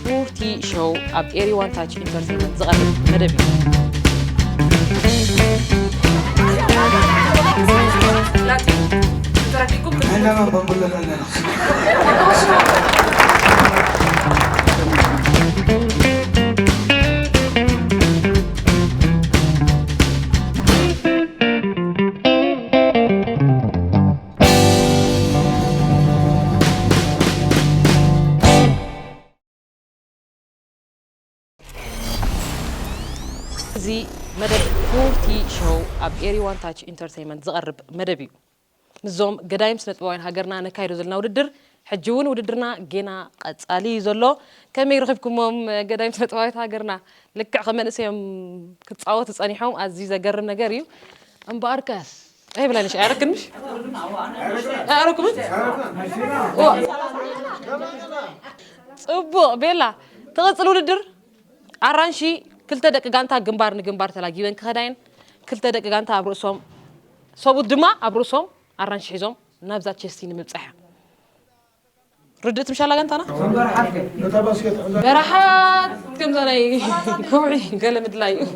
ቡርቲ ሾው ኣብ ኤሪ ዋን ታች ኢንተርቴይንመንት ዝቐርብ መደብ እዩ። እዚ መደብ ቡርቲ ሾው ኣብ ኤሪ ዋን ታች ኢንተርቴይንመንት ዝቐርብ መደብ እዩ። ምስዞም ገዳይም ስነጥበባውያን ሃገርና ነካይዶ ዘለና ውድድር፣ ሕጂ እውን ውድድርና ጌና ቀጻሊ እዩ ዘሎ። ከመይ ረኺብኩሞም ገዳይም ስነጥበባውያን ሃገርና? ልክዕ ከም መንእሰዮም ክጻወቱ ጸኒሖም፣ ኣዝዩ ዘገርም ነገር እዩ። እምበኣርከስ ኣይብላንሽ፣ ኣያረክንሽ? ኣያረክምን? ኦ። ጽቡቕ፣ ቤላ፣ ትቕጽል ውድድር። ኣራንሺ ክልተ ደቂ ጋንታ ግንባር ንግንባር ተላጊበን ክኸዳ እየን። ክልተ ደቂ ጋንታ ኣብ ርእሶም፣ ሰብኡት ድማ ኣብ ርእሶም ኣራንሺ ሒዞም ናብዛ ቸስቲ ንምብጻሕ እያ። ርድእት ምሻላ ጋንታና? በረሓት ከምዛ ናይ ከውዒ ገለ ምድላይ እዩ።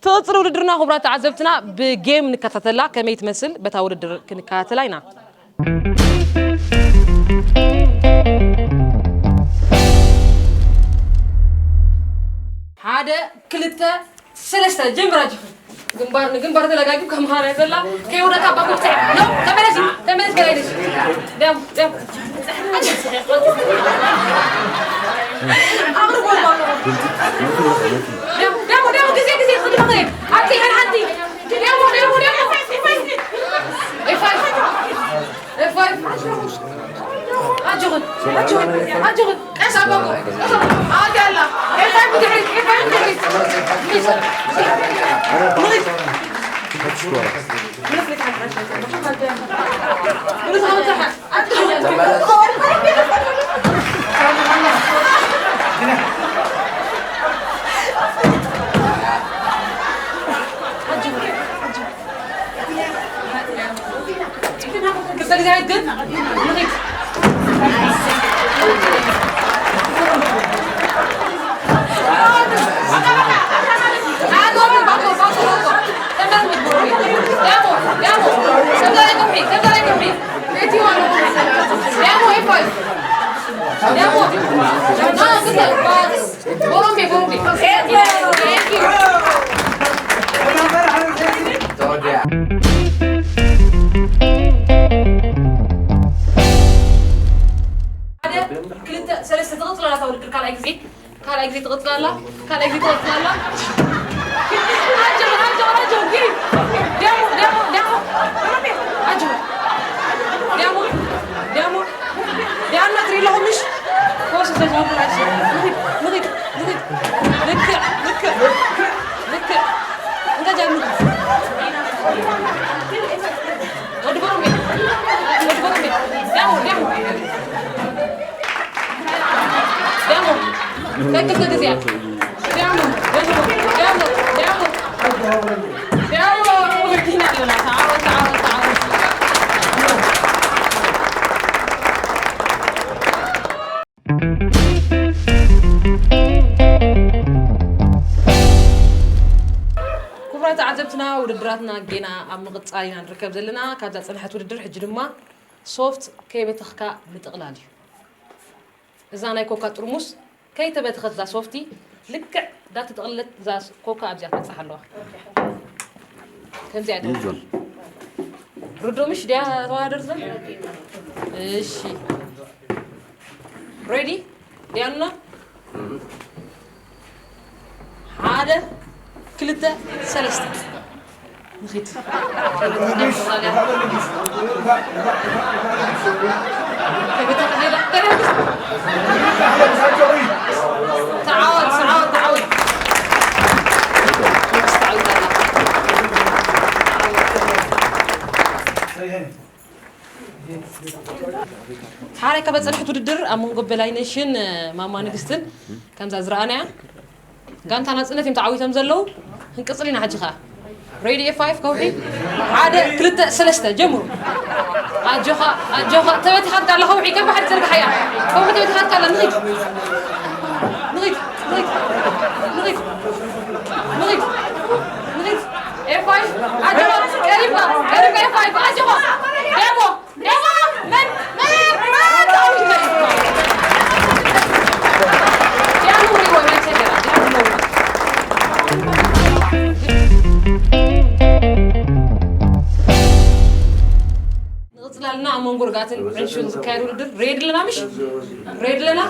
ትቕጽል ውድድርና ክቡራት ተዓዘብትና ብጌም ንከታተላ፣ ከመይ ትመስል በታ ውድድር ክንከታተላ ኢና። ሓደ፣ ክልተ፣ ሰለስተ፣ ጀምር ኣጆኺ። ግንባር ንግንባር ተለጋጊብካ ምዃና እያ ዘላ። ከይወዳእካ ኣባኩም ትስዕር። ኖ፣ ተመለሲ፣ ተመለስ፣ ገለ ኢለሽ። ደም፣ ደም። ኣቕርቦ፣ ኣቕርቦ። ደም፣ ደም፣ ደም፣ ግዜ፣ ግዜ፣ ክድመ፣ ክድመ። ኣብቲ፣ ሓንቲ፣ ሓንቲ። ደም፣ ደም፣ ደም። ኤፋይ። ኤፋይ። ኣጆኽን፣ ኣጆኽን፣ ኣጆኽን። ቀስ ኣባቡ፣ ቀስ ኣባቡ። ኣዋጅ ኣላ። ኤፋይ ብድሕሪት፣ ኤፋይ ብድሕሪት። ክልተ ግዜ ግን ንኺድ። ሓደ፣ ክልተ፣ ሰለስተ፣ ትቕጽል ኣላ እታ ውድድር። ካልኣይ ግዜ፣ ካልኣይ ግዜ ትቕጽል ኣላ፣ ካልኣይ ግዜ ትቕጽል ኣላ። ኣጆ፣ ኣጆ፣ ኣጆ፣ ግሪ። ዲያሞ፣ ዲያሞ፣ ዲያሞ። ኣጆ። ዲያሞ፣ ዲያሞ። ዲያና ትርኢ ኣለኹ ምሽ? ኮስ ተዝወዱ ናቸው። ንኺድ፣ ንኺድ፣ ንኺድ። ልክዕ፣ ልክዕ፣ ልክዕ። እንተ ጃኑ። ወዲ ቦምቤ፣ ወዲ ቦምቤ። ዲያሞ፣ ዲያሞ። ዲያሞ። ትክክል ጊዜ። ዲያሞ፣ ዲያሞ፣ ዲያሞ፣ ዲያሞ። ዲያሞ፣ መኪና ኣለና። ተዓወት፣ ተዓወት፣ ተዓወት። ክቡራት ተዓዘብትና፣ ውድድራትና ጌና ኣብ ምቕጻል ኢና ንርከብ ዘለና። ካብዛ ጽንሐት ውድድር ሕጂ ድማ ሶፍት ከይበተኽካ ምጥቕላል እዩ። እዛ ናይ ኮካ ጥርሙስ ከይተበተኸት እዛ ሶፍቲ ልክዕ ዳተጠቕለለት እዛ ኮካ ኣብዚኣ ትበጽሕ ኣለዋ። ከምዚኣ ዶ? ይዞን። ርዶ ምሽ ድያ ተወዳደር ዘ? እሺ። ሬዲ? ድያና? ሓደ፣ ክልተ፣ ሰለስተ። ንኺድ። ተዓወት፣ ተዓወት፣ ተዓወት። ሓራይ ካብ ጸንሕት ውድድር ኣብ መንጎ በላይነሽን ማማ ንግስትን ከምዛ ዝረኣናያ ጋንታ ናጽነት እዮም ተዓዊቶም ዘለዉ። ክንቅጽል ኢና ሕጂ ኸኣ። ሬዲ ኤፍ ፋይቭ ከውሒ። ሓደ፣ ክልተ፣ ሰለስተ፣ ጀምሩ። ኣጆኻ፣ ኣጆኻ፣ ተበቲኻትካ ኣላ ከውሒ፣ ከም ባሕሪ ዘርግሓያ። ከውሒ ተበቲኻትካ ኣላ፣ ንኺድ። ንኺድ፣ ንኺድ፣ ንኺድ፣ ንኺድ፣ ንኺድ። ኤፍ ፋይቭ፣ ኣጆኻ፣ ቀሪብካ፣ ቀሪብካ ኤፍ ፋይቭ፣ ኣጆኻ። ዴቦ፣ ዴቦ፣ መን፣ መን፣ መን፣ መን፣ ንቕጽል ኣለና። ኣብ መንጎ ርግኣትን ዕንሹን ዝካየድ ውድድር። ሬዲ ኣለና፣ ምሽ? ሬዲ ኣለና?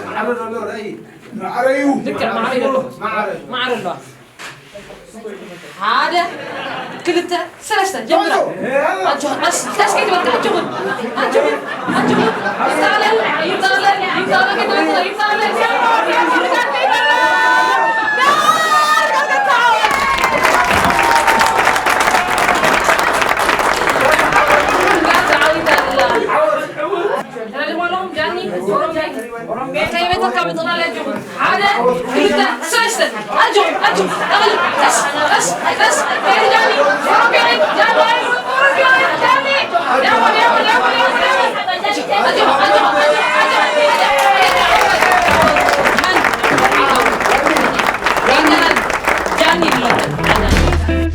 ማዕረ እዩ። ልክዕ፣ ማዕረ እዩ። ማዕረ። ማዕረ ኣለዋ። ሓደ፣ ክልተ፣ ሰለስተ፣ ጀምራ። ኣጆ፣ ቀስ፣ ቀስ ከይትበልካ፣ ኣጆኹም፣ ኣጆኹም፣ ኣጆኹም። ይጠቕለል፣ ይጠቕለል፣ ይጠቕለል፣ ይጠቕለል፣ ይጠቕለል። ከይበተካ ምጥቕላል ኣጆኹም። ሓደ፣ ክልተ፣ ሰለስተ። ኣጆኹም፣ ኣጆኹም። ጠቕልል። ቀስ፣ ቀስ፣ ቀስ። ከይዱ ጃኒ። ኦሮምያ፣ ጃኒ። ኦሮምያ፣ ጃኒ። ዳሞ፣ ዳሞ፣ ዳሞ፣ ዳሞ፣ ዳሞ። ኣጆኹም፣ ኣጆኹም፣ ኣጆኹም፣ ኣጆኹም። ጃኒ ይብለካ።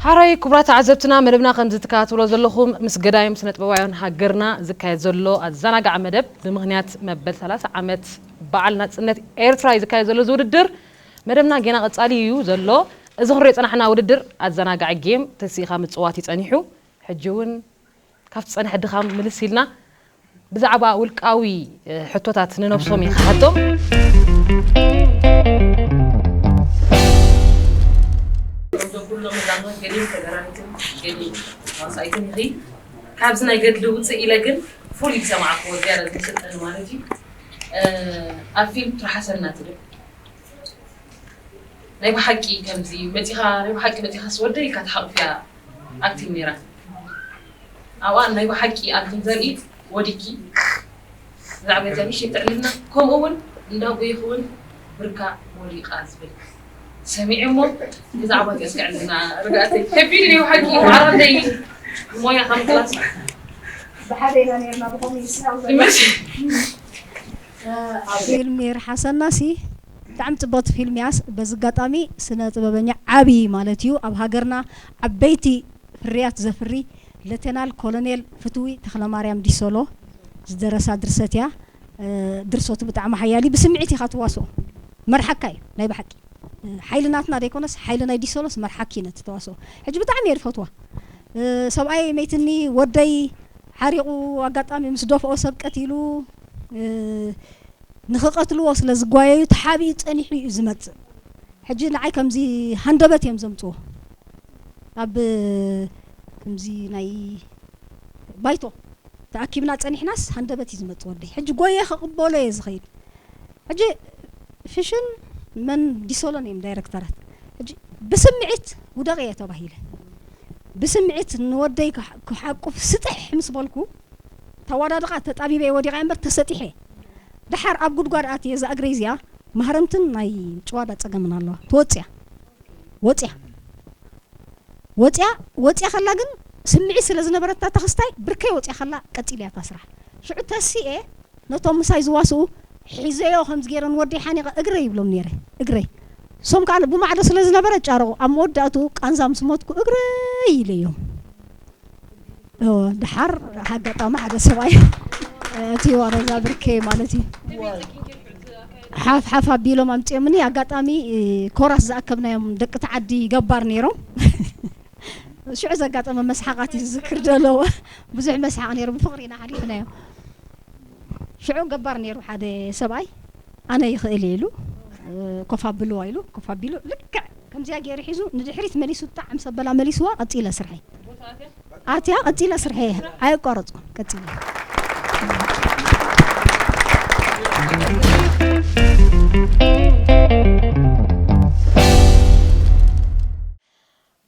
ሓራይ ክቡራት ተዓዘብትና፣ መደብና ከምዚ ትከታተሎ ዘለኹም ምስ ገዳይም ስነ ጥበባውያን ሃገርና ዝካየድ ዘሎ ኣዘናጋዒ መደብ ብምኽንያት መበል ሰላሳ ዓመት በዓል ናጽነት ኤርትራ እዩ ዝካየድ ዘሎ እዚ ውድድር። መደብና ጌና ቀጻሊ እዩ ዘሎ። እዚ ክንሪኦ ጸናሕና ውድድር ኣዘናጋዒ ጌም ተሲእኻ ምጽዋት እዩ ጸኒሑ። ሕጂ እውን ካብቲ ጸንሐ ድኻም ምልስ ኢልና ብዛዕባ ውልቃዊ፣ እ፣ ሕቶታት ንነብሶም እዩ ክሓቶም። ኩሎም መዛሙር ገሊኦም ተጋራሚትን ገሊኦም ተዋሳኢትን ኢኺ። ካብዚ ናይ ገድሊ ውፅእ ኢለ ግን ፍሉይ ዝሰማዕክዎ ዝያዳ ዝምስጠኒ ማለት እዩ። እ፣ ኣብ ፊልም ትርሓሰልና ትብል። ናይ ብሓቂ ከምዚ መጺኻ፣ ናይ ብሓቂ መጺኻስ ወደይ ኢልካ ትሓቑፍያ ኣክቲንግ ነይራ። ኣብኣ ናይ ብሓቂ ኣክቲንግ ዘርኢ ወዲኪ። ብዛዕባ እዛ ምሽት ትዕልልና፣ ከምኡ እውን እንዳ ጎይኽ እውን ብርካ ወዲቓ ዝብል ሰሚዐ እሞ፣ ብዛዕባ እዚኣ እስከ ዕልልና ርግኣተይ። ከቢድ እዩ ናይ ብሓቂ፣ ዓራተይ ሞያ ካብ ክላስ። ብሓደ ኢና ነርና፣ ብኸምኡ ይስራው ዘሎ። ይመሽ። ፊልም ይርሓሰና ሲ፣ ብጣዕሚ ጽብቕቲ ፊልም እያ። በዚ ኣጋጣሚ ስነ ጥበበኛ ዓቢ ማለት እዩ። ኣብ ሃገርና ዓበይቲ ፍርያት ዘፍሪ ሌተናል ኮሎኔል ፍትዊ ተኽለማርያም ዲሶሎ ዝደረሳ ድርሰት እያ። እ፣ ድርሰቱ ብጣዕሚ ሓያል እዩ። ብስምዒት ኢኻ ትዋስኦ። መርሓካ እዩ ናይ ብሓቂ። እ፣ ሓይሊ ናትና ዘይኮነስ ሓይሊ ናይ ዲሶሎስ መርሓኪ ነቲ ተዋስኦ። ሕጂ ብጣዕሚ እየ ዝፈትዋ። እ፣ ሰብኣይ መይትኒ ወደይ ሓሪቑ ኣጋጣሚ ምስ ደፍኦ ሰብ ቀቲሉ፣ እ፣ ንኽቐትልዎ ስለ ዝጓየዩ ተሓቢኡ ጸኒሑ እዩ ዝመጽእ። ሕጂ ንዓይ ከምዚ ሃንደበት እዮም ዘምጽዎ። ኣብ ከምዚ ናይ ባይቶ ተኣኪብና ጸኒሕናስ ሃንደበት እዩ ዝመጽእ ወደይ። ሕጂ ጎየ ክቕበሎ እየ ዝኸይድ። ሕጂ ፍሽን መን ዲሶሎን እዮም ዳይረክተራት። ሕጂ ብስምዒት ውደቕ እየ ተባሂለ። ብስምዒት ንወደይ ክሓ-፣ ክሓቁፍ ስጥሕ ምስ በልኩ፣ ተዋዳድቓ ተጣቢበ እየ ወዲቐ እምበር ተሰጢሐ። ደሓር ኣብ ጉድጓድ ኣትየ እዛ እግረይ እዚኣ ማህረምትን ናይ ጭዋዳ ጸገምን ኣለዋ። ትወጽያ። ወጽያ። ወጽያ፣ ወጽያ ከላ ግን ስምዒት ስለ ዝነበረታ ተኽስታይ ብርከይ ወጽያ ከላ ቀጺላ እያ እታ ስራሕ። ሽዑ ተሲኤ ነቶም ምሳይ ዝዋስኡ ሒዘዮ ከምዚ ገይረ ንወደይ ሓኒቐ እግረይ ይብሎም ነይረ። እግረይ። እሶም ከኣ ብማዕዶ ስለ ዝነበረ ጫረቑ። ኣብ መወዳእትኡ ቃንዛ ምስ ሞትኩ እግረይ ኢለዮም። እወ፣ ደሓር ኣጋጣሚ ሓደ ሰብኣይ፣ እ፣ እቲ ዋረዛ ብርከይ ማለት እዩ። ሓፍ ሓፍ ኣቢሎም ኣምጺኦምኒ። ኣጋጣሚ፣ እ፣ ኮራስ ዝኣከብናዮም ደቂ ተዓዲ ገባር ነይሮም። ሽዑ ዘጋጠመ መስሓቓት እዩ ዝዝክር ደለዎ። ብዙሕ መስሓቕ ነይሩ፣ ብፍቕሪ ኢና ሓሊፍናዮ። ሽዑ ገባር ነይሩ ሓደ ሰብኣይ፣ ኣነ ይኽእል እየ ኢሉ፣ እ፣ ኮፍ ኣብልዋ ኢሉ፣ ኮፍ ኣቢሉ፣ ልክዕ ከምዚኣ ገይሩ ሒዙ፣ ንድሕሪት መሊሱ፣ ጣዕም ሰበላ መሊስዋ፣ ቀጺለ ስርሐይ። ኣትያ፣ ቀጺለ ስርሐይ፣ ኣየቋረጽኩን፣ ቀጺለ።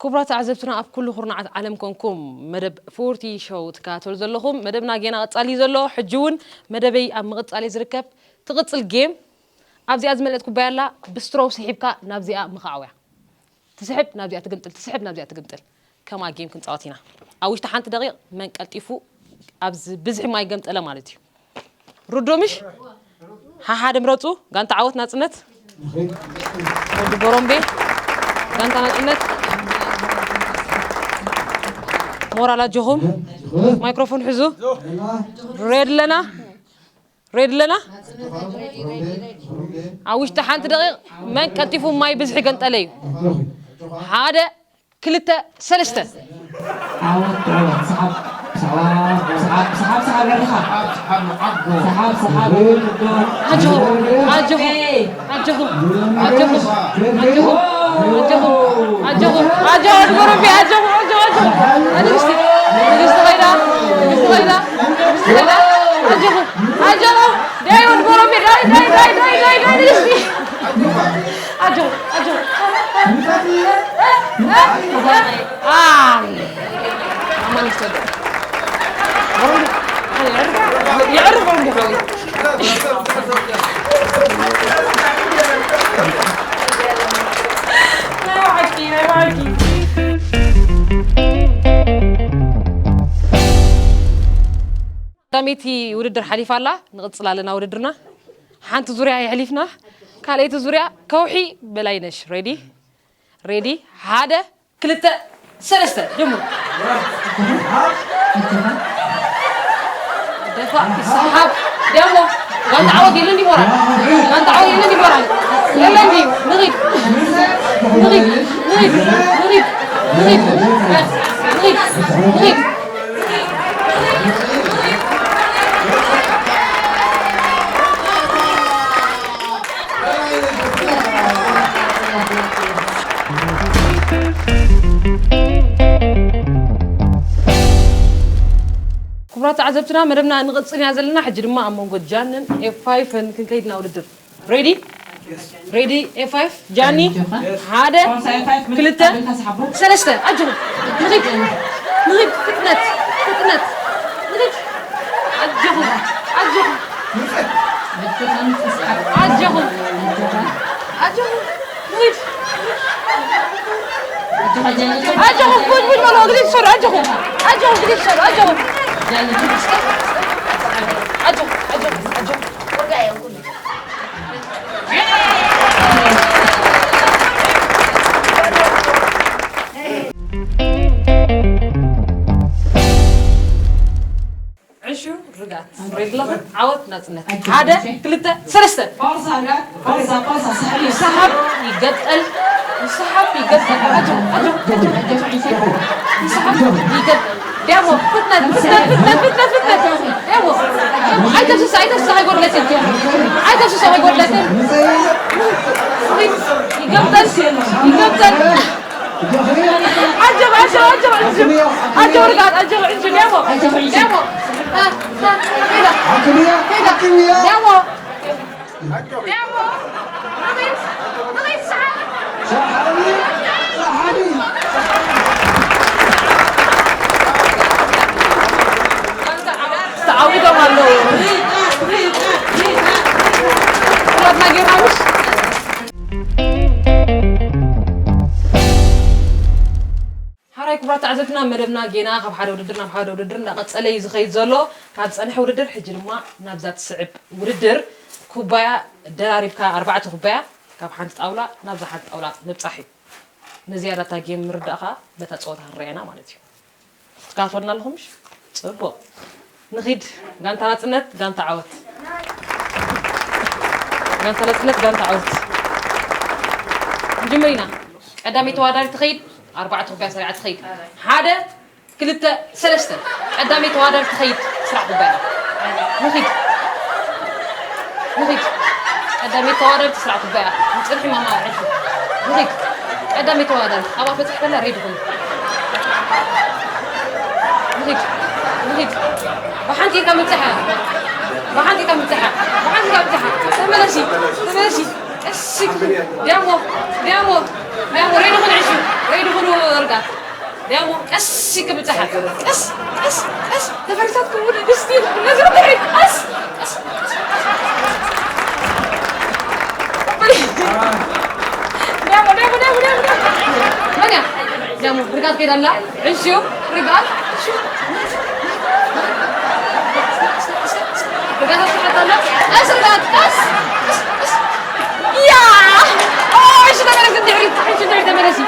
ክቡራት ተዓዘብትና፣ ኣብ ኩሉ ኩርናዓት ዓለም ኮንኩም መደብ ፎርቲ ሾው ትከታተሉ ዘለኹም፣ መደብና ጌና ቀጻሊ እዩ ዘሎ። ሕጂ እውን መደበይ ኣብ ምቕጻል እዩ ዝርከብ። ትቕጽል ጌም ኣብዚኣ ዝመልአት ኩባያ ኣላ፣ ብስትሮው ስሒብካ ናብዚኣ ምኽዓው እያ። ትስሕብ ናብዚኣ ትግምጥል፣ ትስሕብ ናብዚኣ ትግምጥል። ከምኣ ጌም ክንጻወት ኢና። ኣብ ውሽጢ ሓንቲ ደቂቕ መን ቀልጢፉ ኣብዚ ብዝሒ ማይ ገምጠለ ማለት እዩ። ርዶ ምሽ? ሓሓደ ምረጹ። ጋንታ ዓወት ናጽነት፣ ወዲ ቦሮምቤ። ጋንታ ናጽነት፣ ሞራል ኣጆኹም። ማይክሮፎን ሕዙ። ሬድ ኣለና፣ ሬድ ኣለና። ኣብ ውሽጢ ሓንቲ ደቂቕ መን ቀልጢፉ ማይ ብዝሒ ገንጠለ እዩ። ሓደ፣ ክልተ፣ ሰለስተ። ዓወት፣ ዓወት። ሰሓብ፣ ሰሓብ፣ ሰሓብ፣ ሰሓብ፣ ሰሓብ፣ በርኻ። ሰሓብ፣ ሰሓብ። ኣጆኹም፣ ኣጆኹም፣ ኣጆኹም፣ ኣጆኹም፣ ኣጆኹም፣ ኣጆኹም፣ ኣጆኹም፣ ኣጆኹም፣ ኣጆኹም፣ ኣጆኹም። ንግስቲ፣ ንግስቲ ኸይዳ፣ ንግስቲ ኸይዳ፣ ንግስቲ ኸይዳ። ኣጆኹም፣ ኣጆኹም። ዳይ ወድ ጎረቤ፣ ዳይ፣ ዳይ፣ ዳይ፣ ዳይ፣ ዳይ፣ ዳይ፣ ንግስቲ። ኣጆኹም፣ ኣጆኹም። ኣይ። ኣማን ይስጠን። የዕርፍ፣ የዕርፍ እንዲሁ። ናይ ብሓቂ፣ ናይ ብሓቂ። ቀዳመይቲ ውድድር ሓሊፋ ኣላ። ንቕጽል ኣለና ውድድርና። ሓንቲ ዙርያ የሕሊፍና። ካልኣይቲ ዙርያ ከውሒ በላይነሽ። ሬዲ? ሬዲ? ሓደ፣ ክልተ፣ ሰለስተ። ጀምሩ። ደፋ፣ ይሰሓብ። ደሞ። ጋንታ ዓወት የለን ድዩ ሞራል? ጋንታ ዓወት የለን ድዩ ሞራል? የለን ድዩ? ንኺድ። ንኺድ። ንኺድ። ንኺድ። ንኺድ። ንኺድ። ክቡራት ተዓዘብትና፣ መደብና ንቕጽል ኢና ዘለና። ሕጂ ድማ ኣብ መንጎ ጃንን ኤፍ ፋይፍን ክንከይድ ኢና ውድድር። ሬዲ? ሬዲ? ኤፍ ፋይፍ፣ ጃኒ፣ ሓደ፣ ክልተ፣ ሰለስተ። ኣጆኹም። ንኺድ። ንኺድ። ፍጥነት። ፍጥነት። ንኺድ። ኣጆኹም። ኣጆኹም። ኣጆኹም። ኣጆኹም። ንኺድ። ኣጆኹም። ጉድ፣ ጉድ በሉ። ግዜ ትሰዱ። ኣጆኹም። ኣጆኹም። ግዜ ትሰዱ። ኣጆኹም። ኣጆኹም። ኣጆኹም። ኣጆኹም። ዕሹ ርጋት ሬድሎኽን ዓወት ናጽነት። ሓደ፣ ክልተ፣ ሰለስተ። ይሰሓብ፣ ይገጠል፣ ይሰሓብ፣ ይገጠል። ኣጆ፣ ኣጆ፣ ኣጆ። ይሰሓብ፣ ይገጠል። ዲያሞ፣ ፍጥነት፣ ፍጥነት፣ ፍጥነት፣ ፍጥነት፣ ፍጥነት። ዲያሞ፣ ኣይተፍስስ፣ ኣይተፍስስ፣ ኣይጎድለትን። ኣይተፍስስ፣ ኣይጎድለትን። ይገምጠል፣ ይገምጠል። ዓጀብ፣ ዓጀብ፣ ዓጀብ፣ ዓጀብ። ዓጀብ ርግኣት፣ ዓጀብ፣ ዓጀብ፣ ዲያሞ። ዲያሞ። ዲያሞ። ዲያሞ። ተዓዊቶም ኣለዉ። ኩላትና ጌርና ምሽ? ሓራይ ክቡራት ተዓዘብትና፣ መደብና ጌና ካብ ሓደ ውድድር ናብ ሓደ ውድድር እንዳቐጸለ እዩ ዝኸይድ ዘሎ። ካብ ዝጸንሐ ውድድር ሕጂ ድማ ናብዛ ትስዕብ ውድድር ኩባያ ደራሪብካ ኣርባዕተ ኩባያ ካብ ሓንቲ ጣውላ ናብዛ ሓንቲ ጣውላ ምብጻሕ እዩ። ንዝያዳ እታ ጌም ምርዳእ ከኣ በታ ጸወታ ክንረኣየና ማለት እዩ። ትከታተሉና ኣለኹም? ጽቡቕ። ንኺድ። ጋንታ ናጽነት፣ ጋንታ ዓወት። ጋንታ ናጽነት፣ ጋንታ ዓወት። ክንጅምር ኢና። ቀዳመይቲ ተወዳዳሪት ትኸይድ፣ ኣርባዕተ ኩባያ ሰሪዓ ትኸይድ። ሓደ፣ ክልተ፣ ሰለስተ። ቀዳመይቲ ተወዳዳሪት ትኸይድ፣ ስራዕ ኩባያ። ንኺድ። ንኺድ። ቀዳመይቲ ተወዳዳሪት ስራዕ ኩባያ። ንጽንሒ ማማ ዕርፊ። ንኺድ። ቀዳመይቲ ተወዳዳሪት። ኣብኣ በጺሕ ከላ ሬድ ይኹን። ንኺድ። ንኺድ። ብሓንቲ ኢድካ ምብጻሕ እያ። ብሓንቲ ኢድካ ምብጻሕ እያ። ብሓንቲ ኢድካ ምብጻሕ እያ። ተመለሲ። ተመለሲ። ቀስ ኢልኪ። ዲያሞ። ዲያሞ። ዲያሞ። ሬድ ይኹን ዕሹ። ከይድኹኑ ርጋት። ደሞ ቀስ ክብጽሓ። ቀስ፣ ቀስ፣ ቀስ። ተፈሪታት ክውን ደስቲ። ነዚ ርጋት። ቀስ፣ ቀስ፣ ቀስ። ደሞ፣ ደሞ፣ ደሞ፣ ደሞ፣ ደሞ። መን እያ? ደሞ ርጋት ከይዳላ። እሺ፣ ርጋት። እሺ። ርጋት፣ ቀስ፣ ርጋት፣ ቀስ፣ ቀስ፣ ቀስ። ያ! ኦ፣ እሺ፣ ተመለስ፣ እንድሕሪ፣ እሺ፣ እንድሕሪ ተመለሲ።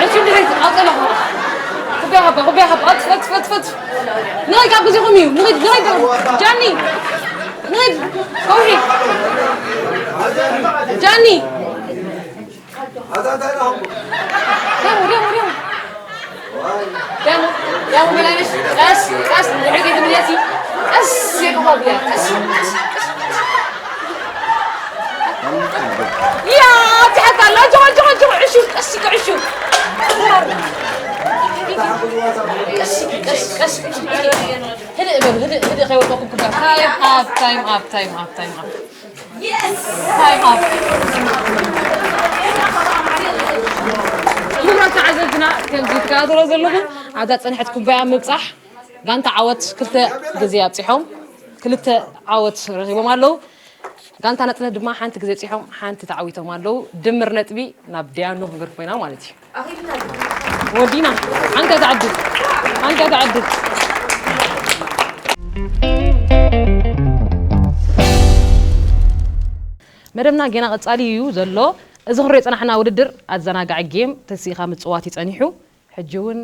እሺ፣ እንድሕሪ፣ ኣውጥለኹ። ኩቢያ ሃባ፣ ኩቢያ ሃባ፣ ኣት፣ ፈት፣ ፈት፣ ፈት። ንኸይድ፣ ካብ ግዜኹም እዩ። ንኸይድ፣ ንኸይድ፣ ጃኒ። ንኸይድ፣ ከውሒ። ጃኒ። ደሙ፣ ደሙ፣ ደሙ። ደሙ፣ ደሙ፣ በላይነሽ፣ ቀስ፣ ቀስ፣ ድሕሪ ከይትምለሲ፣ ቀስ፣ የቅባብያ፣ ቀስ፣ ቀስ፣ ቀስ፣ ቀስ። ያ፣ ኣብዚሓካ ኣሎ፣ ኣጆኻ፣ ኣጆኻ፣ ኣጆኻ፣ ዕሹ፣ ቀስ፣ ቀስ፣ ዕሹ። ቀስ፣ ቀስ፣ ቀስ፣ ቀስ። ህድእ በሉ፣ ህድእ፣ ህድእ ከይወደኩም ክባር። ታይም ኣፕ፣ ታይም ኣፕ፣ ታይም ኣፕ፣ ታይም ኣፕ። ታይም ኣፕ። ክቡራት ተዓዘብትና፣ ከምዚ ትከታተሎ ዘለኹም፣ ኣብዛ ጸንሐት ኩባያ ምብጻሕ፣ ጋንታ ዓወት ክልተ ግዜ ኣብጺሖም፣ ክልተ ዓወት ረኺቦም ኣለዉ። ጋንታ ነጽነት ድማ ሓንቲ ግዜ ኣብጺሖም፣ ሓንቲ ተዓዊቶም ኣለዉ። ድምር ነጥቢ ናብ ዲያኖ ክንገድፎ ኢና ማለት እዩ። ወዲና። ሓንቲ ተዓድል። ሓንቲ ተዓድል። መደብና ጌና ቀጻሊ እዩ ዘሎ። እዚ ክንሪኦ ጸናሕና ውድድር ኣዘናጋዒ ጌም ተሲእኻ ምጽዋት እዩ ጸኒሑ። ሕጂ እውን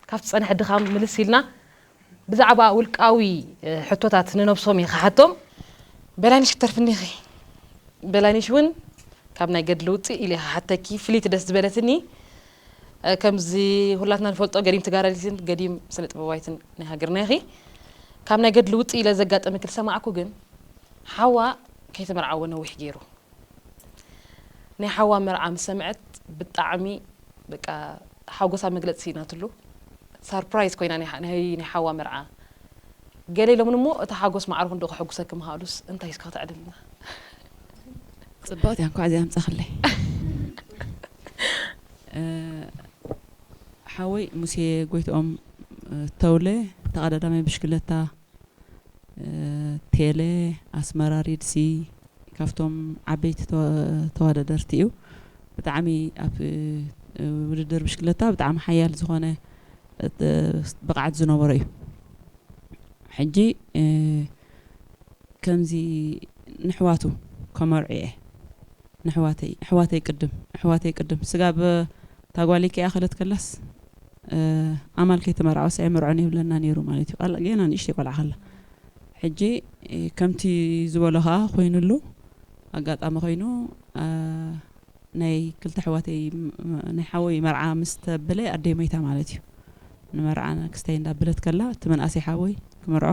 ካብቲ ጸንሐ ድኻም ምልስ ኢልና ብዛዕባ ውልቃዊ፣ እ፣ ሕቶታት ንነብሶም እየ ክሓቶም። በላይነሽ ክትተርፍኒ ኢኺ። በላይነሽ እውን ካብ ናይ ገድሊ ውፅእ ኢለ ክሓተኪ ፍልይቲ ደስ ዝበለትኒ። እ፣ ከምዚ ሁላትና ንፈልጦ ገዲም ትጋራሊትን ገዲም ስነ ጥበባዊትን ናይ ሃገርና ኢኺ። ካብ ናይ ገድሊ ውፅእ ኢለ ዘጋጠመኪ ዝሰማዕኩ ግን ሓዋ ከይተመርዓወ ነዊሕ ገይሩ። ናይ ሓዋ መርዓ ምስ ሰምዐት ብጣዕሚ በቃ ሓጎሳ መግለፂ ስኢናትሉ። ሳርፕራይዝ ኮይና ናይ ሓ-፣ ናይ፣ ናይ ሓዋ መርዓ። ገለ ኢሎምን እሞ እቲ ሓጎስ ማዕረ ክንድኡ ከሐጉሰኪ ምኽኣሉስ እንታይ እስከ ክተዕልልና? ጽብቕቲ እያ፣ እንኳዕ እዚኣ ኣምጻኽለይ። እ፣ ሓወይ ሙሴ ጎይትኦም፣ እ፣ ተውለ ተቐዳዳማይ ብሽክለታ፣ እ፣ ቴለ ኣስመራ ሪድሲ ካብቶም ዓበይቲ ተወ-፣ ተወዳደርቲ እዩ። ብጣዕሚ ኣብ፣ እ፣ ውድድር ብሽክለታ ብጣዕሚ ሓያል ዝኾነ፣ እ፣ ብቕዓት ዝነበሮ እዩ። ሕጂ፣ እ፣ ከምዚ ንሕዋቱ ከመርዑ እየ። ንሕዋተይ፣ ኣሕዋተይ ቅድም፣ ኣሕዋተይ ቅድም። ስጋብ እታ ጓለይ ከይኣኸለት ከላስ፣ እ፣ ኣማል ከይተመርዓወስ ኣይምርዖን ይብለና ነይሩ ማለት እዩ። ቃል-፣ ገና ንእሽተይ ቆልዓ ከላ። ሕጂ፣ እ፣ ከምቲ ዝበሎ ኸኣ ኮይኑሉ፣ ኣጋጣሚ ኮይኑ፣ እ፣ ናይ ክልተ ኣሕዋተይ፣ ም-፣ ናይ ሓወይ መርዓ ምስ ተበለ ኣደይ ሞይታ ማለት እዩ። ንመርዓ ክስተይ እንዳበለት ከላ፣ እቲ መንእሰይ ሓወይ ክምርዖ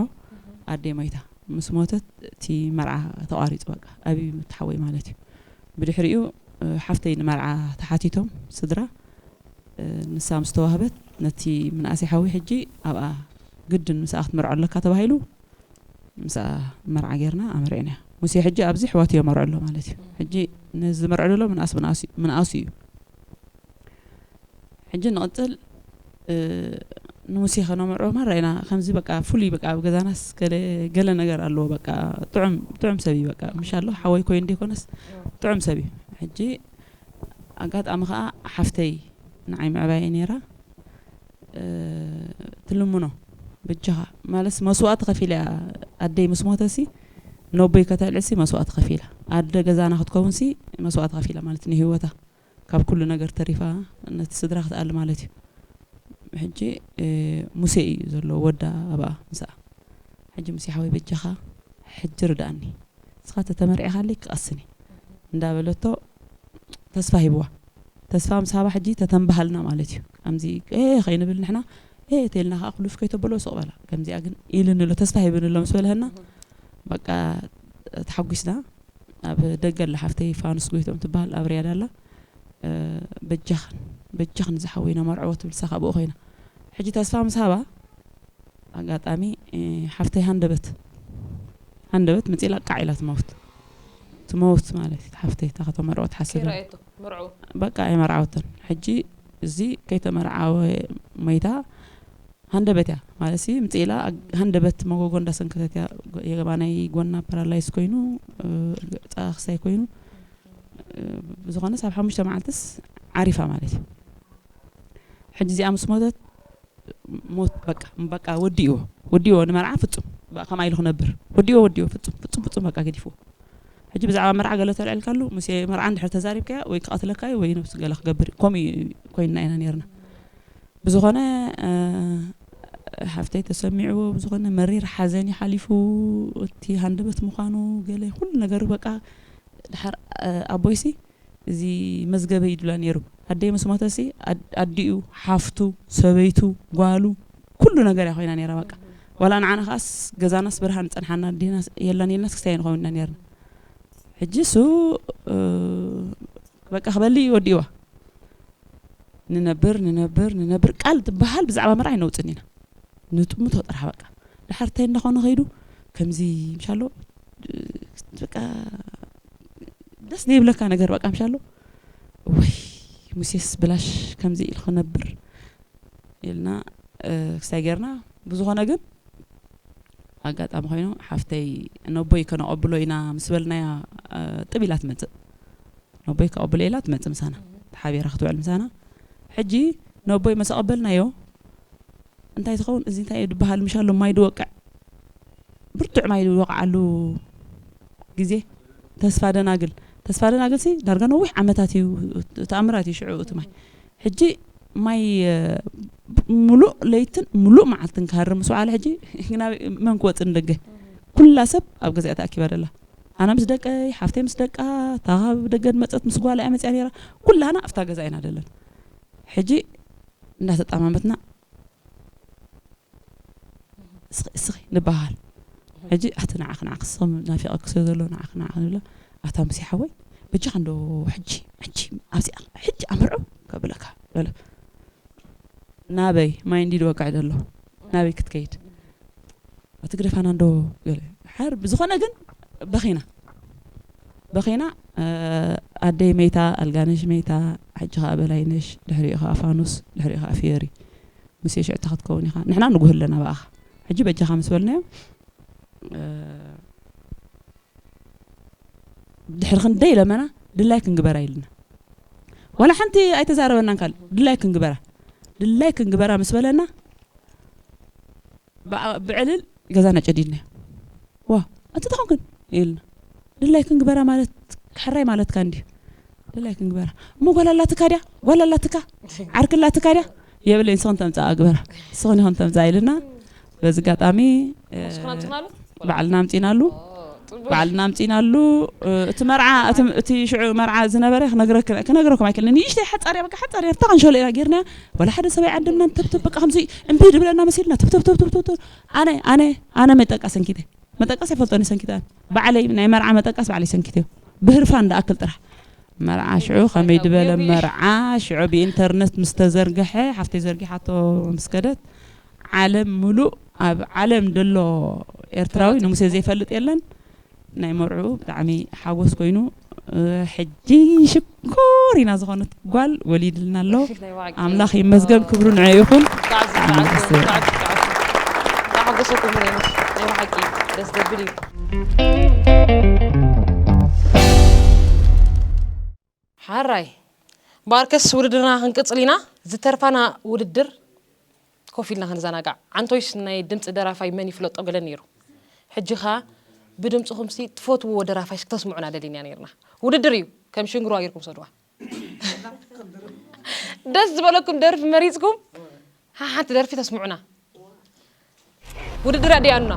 ኣደይ ሞይታ። ምስ ሞተት እቲ መርዓ ተቋሪጹ በቃ። ኣብዩ እቲ ሓወይ ማለት እዩ። ብድሕሪኡ፣ እ፣ ሓፍተይ ንመርዓ ተሓቲቶም ስድራ፣ እ፣ ንሳ ምስ ተዋህበት ነቲ ምንኣሰይ ሓወይ ሕጂ ኣብኣ ግድን ምስኣ ክትምርዖ ኣለካ ተባሂሉ ምስኣ መርዓ ጌርና ኣመርዕናያ። ሙሴ ሕጂ ኣብዚ ኣሕዋቱ የመርዖ ኣሎ ማለት እዩ። ሕጂ ነዚ ዝመርዖ ዘሎ ምንኣስ፣ ምንኣስ፣ ምንኣሱ እዩ። ሕጂ ንቕጽል፣ እ፣ ንሙሴ ከነምርዖ ማራ ኢና። ከምዚ በቃ ፍሉይ በቃ ኣብ ገዛናስ ገለ፣ ገለ ነገር ኣለዎ። በቃ ጥዑም፣ ጥዑም ሰብ እዩ በቃ። ምሽ ኣሎ ሓወይ ኮይኑ ዘይኮነስ ጥዑም ሰብ እዩ። ሕጂ ኣጋጣሚ ከኣ ሓፍተይ ንዓይ ምዕባየ ነይራ፣ እ፣ ትልምኖ በጃኻ ማለትስ መስዋእቲ ከፊላ እያ። ኣደይ ምስ ሞተሲ ነቦይ ከተልዕልሲ መስዋእቲ ከፊላ። ኣደ ገዛና ክትከውንሲ መስዋእቲ ከፊላ ማለት ንህይወታ። ካብ ኩሉ ነገር ተሪፋ ነቲ ስድራ ክትኣሊ ማለት እዩ። ሕጂ፣ እ፣ ሙሴ እዩ ዘሎ ወዳ ኣብኣ ምስኣ። ሕጂ ሙሴ ሓወይ በጃኻ ሕጂ ርድኣኒ። ንስኻ ተተመርዒኻለይ ክቐስን እየ እንዳበለቶ ተስፋ ሂብዋ። ተስፋ ምስ ሃባ ሕጂ ተተንበሃልና ማለት እዩ። ከምዚ፣ "ኤ" ከይንብል ንሕና፣ "ኤ" ተይልና ከኣ ኩሉፍ ከይተበሎ ስቕ በላ። ከምዚኣ ግን ኢልኒ ኣሎ፣ ተስፋ ሂብኒ ኣሎ ምስ በልሀና፣ በቃ ተሓጒስና። ኣብ ደገ ኣላ ሓፍተይ ፋኑስ ጎይቶም ትበሃል፣ ኣብ ሪያድ ኣላ። እ፣ "በጃኽን፣ በጃኽን ዝሓወይና መርዕዎ" ትብል፣ ንሳ ካብኡ ኮይና። ሕጂ ተስፋ ምስ ሃባ፣ ኣጋጣሚ፣ እ፣ ሓፍተይ ሃንደበት፣ ሃንደበት መጺላ ቃዕ ኢላ ትመውት። ትመውት ማለት እዩ፣ ሓፍተይ እታ ከተመርዖ ትሓስብ። ከይረኣየቶ። ምርዑ በቃ ኣይመርዓወትን። ሕጂ እዚ ከይተመርዓወ መይታ ሃንደበት እያ ማለት ሲ ምፅእ ኢላ፣ ሃንደበት መጎጎ እንዳሰንከተት እያ። የማናይ ጎና ፓራላይዝ ኮይኑ፣ ፃ ክሳይ ኮይኑ፣ ብዝኾነስ ኣብ ሓሙሽተ መዓልትስ ዓሪፋ ማለት እዩ። ሕጂ እዚኣ ምስ ሞተት ሞት በቃ በቃ ወዲእዎ፣ ወዲእዎ ንመርዓ ፍጹም። ከማይ ኢሉ ክነብር ወዲእዎ፣ ወዲእዎ ፍጹም ፍጹም ፍጹም በቃ ገዲፍዎ። ሕጂ ብዛዕባ መርዓ ገለ ተልዕልካሉ፣ ምስ መርዓ እንድሕር ተዛሪብካያ ወይ ክቐትለካ እዩ ወይ ነብሱ ገለ ክገብር እዩ። ከምኡ ኮይንና ኢና ነርና። ብዝኾነ ሓፍተይ ተሰሚዕዎ፣ ብዝኾነ መሪር ሓዘን ይሓሊፉ። እቲ ሃንደበት ምዃኑ ገለ ኩሉ ነገር በቃ ድሓር ኣቦይሲ እዚ መዝገበይ ይድላ ነይሩ። ኣደይ ምስ ሞተሲ ኣዲኡ፣ ሓፍቱ፣ ሰበይቱ፣ ጓሉ፣ ኩሉ ነገር እያ ኮይና ነይራ። በቃ ዋላ ንዓና ከኣስ ገዛናስ ብርሃን ጸንሓና፣ ዲናስ የላን የልናስ ክሳይ ንኸውን ኢና ነርና። ሕጂ እሱ በቃ ክበሊ ወዲእዋ። ንነብር ንነብር ንነብር፣ ቃል ትበሃል ብዛዕባ መርዓ ኣይነውፅን ኢና። ንጥምቶ ጥራሕ በቃ። ድሓር እንታይ እንዳኾነ ከይዱ ከምዚ ምሻሎ በቃ ደስ ዘይብለካ ነገር በቃ ምሻሎ። ወይ ሙሴስ ብላሽ ከምዚ ኢሉ ክነብር ኢልና ክስታይ ጌርና። ብዝኾነ ግን ኣጋጣሚ ኮይኑ ሓፍተይ ነቦይ ከነቐብሎ ኢና ምስ በልናያ ጥብ ኢላ ትመፅእ። ነቦይ ከቐብሎ ኢላ ትመፅእ ምሳና፣ ተሓቢራ ክትውዕል ምሳና። ሕጂ ነቦይ መሰ ቀበልናዮ እንታይ ትኸውን እዚ እንታይ እዩ ድበሃል ምሻሎ ማይ ድወቅዕ ብርቱዕ ማይ ዝወቕዓሉ ግዜ። ተስፋ ደናግል፣ ተስፋ ደናግል ሲ ዳርጋ ነዊሕ ዓመታት እዩ፣ ተኣምራት እዩ ሽዑ እቲ ማይ። ሕጂ ማይ ሙሉእ ለይትን ሙሉእ መዓልትን ክሃርም ምስ በዓለ ሕጂ ናብ መን ክወፅእ ንደገ? ኩላ ሰብ ኣብ ገዛኣ ተኣኪባ ደላ። ኣነ ምስ ደቀይ፣ ሓፍተይ ምስ ደቃ፣ እታ ካብ ደገ መፀት ምስ ጓላ እያ መፅያ ነይራ። ኩላና ኣብታ ገዛ ኢና ደለን። ሕጂ እንዳተጣማመትና እስኺ እስኺ ንበሃል። ሕጂ ኣቲ ንዓኺ ንዓኺ ስኺ ናፊቐኪ ስለ ዘሎ ንዓኺ ንዓኺ ንብላ። ኣታ ሙሴ ሓወይ በጃኻ እንዶ ሕጂ ሕጂ ኣብዚኣ ሕጂ ኣምርዑ ከብለካ በለ። ናበይ ማይ እንዲ ድወቅዕ ዘሎ ናበይ ክትከይድ? ኣቲ ግደፋና እንዶ ገለ ሓር ብዝኾነ ግን በኺና በኺና ኣደይ መይታ ኣልጋነሽ መይታ ሕጂ ኸኣ በላይነሽ ድሕሪኡ ኸኣ ፋኑስ ድሕሪኡ ኸኣ ፍየሪ ምስ የሽዕታ ክትከውን ኢኻ ንሕና ንጉህ ኣለና ብኣኻ ሕጂ በጃኻ ምስ በልናዮ ድሕሪ ክንደይ ለመና ድላይ ክንግበራ ኢልና ዋላ ሓንቲ ኣይተዛረበናን ካል ድላይ ክንግበራ ድላይ ክንግበራ ምስ በለና ብዕልል ገዛና ጨዲድናዮ ዋ ኣቲ ተኾንክን ኢልና ድላይ ክንግበራ ማለት ሕራይ ማለትካ እንዲ ድላይ ክንግበራ እሞ ጓል ኣላትካ ድያ ጓል ኣላትካ ዓርኪ ኣላትካ ድያ የብለይ ንስኽን ተምፃኣ ግበራ ንስኽን ይኹን ተምፃኣ ኢልና በዚ ኣጋጣሚ ባዕልና ኣምፂናሉ ባዕልና ኣምፂናሉ እቲ መርዓ እቲ ሽዑ መርዓ ዝነበረ ክነግረኩም ኣይክእልን ንእሽተይ ሓፃርያ በቃ ሓፃርያ እታ ክንሸሎ ኢና ጌርና ወላ ሓደ ሰብኣይ ዓደምናን ተብተብ በቃ ከምዚ እምቢ ድብለና መሲልና ተብተብ ተብተብ ኣነ ኣነ ኣነ መጠቃ ሰንኪተ መጠቃስ ኣይፈልጦን ሰንኪተ ባዕለይ ናይ መርዓ መጠቃስ ባዕለይ ሰንኪተ ብህርፋን ዝኣክል ጥራሕ መርዓ ሽዑ ከመይ ዝበለ መርዓ ሽዑ ብኢንተርነት ምስ ተዘርግሐ ሓፍተይ ዘርጊሓቶ ምስ ከደት ዓለም ሙሉእ ኣብ ዓለም ደሎ ኤርትራዊ ንሙሴ ዘይፈልጥ የለን ናይ መርዑ ብጣዕሚ ሓጎስ ኮይኑ ሕጂ ሽኮር ኢና ዝኾነት ጓል ወሊድልና ኣሎ ኣምላኽ ይመስገን ክብሩ ንዐ ይኹን ሓጎሰኩም ናይ ብሓቂ ደስ ዘብል እዩ ሓራይ ባርከስ ውድድርና ክንቅፅል ኢና ዝተርፋና ውድድር ኮፍ ኢልና ክንዘናጋዕ ዓንቶይስ ናይ ድምፂ ደራፋይ መን ይፍለጦ ገለን ነይሩ ሕጂ ኸ ብድምፅኹምሲ ትፈትውዎ ደራፋይስ ክተስምዑና ደሊና ነይርና ውድድር እዩ ከም ሽንግሮ ኣጌርኩም ሰድዋ ደስ ዝበለኩም ደርፊ መሪፅኩም ሓንቲ ደርፊ ተስምዑና ውድድር ኣዲኣኑና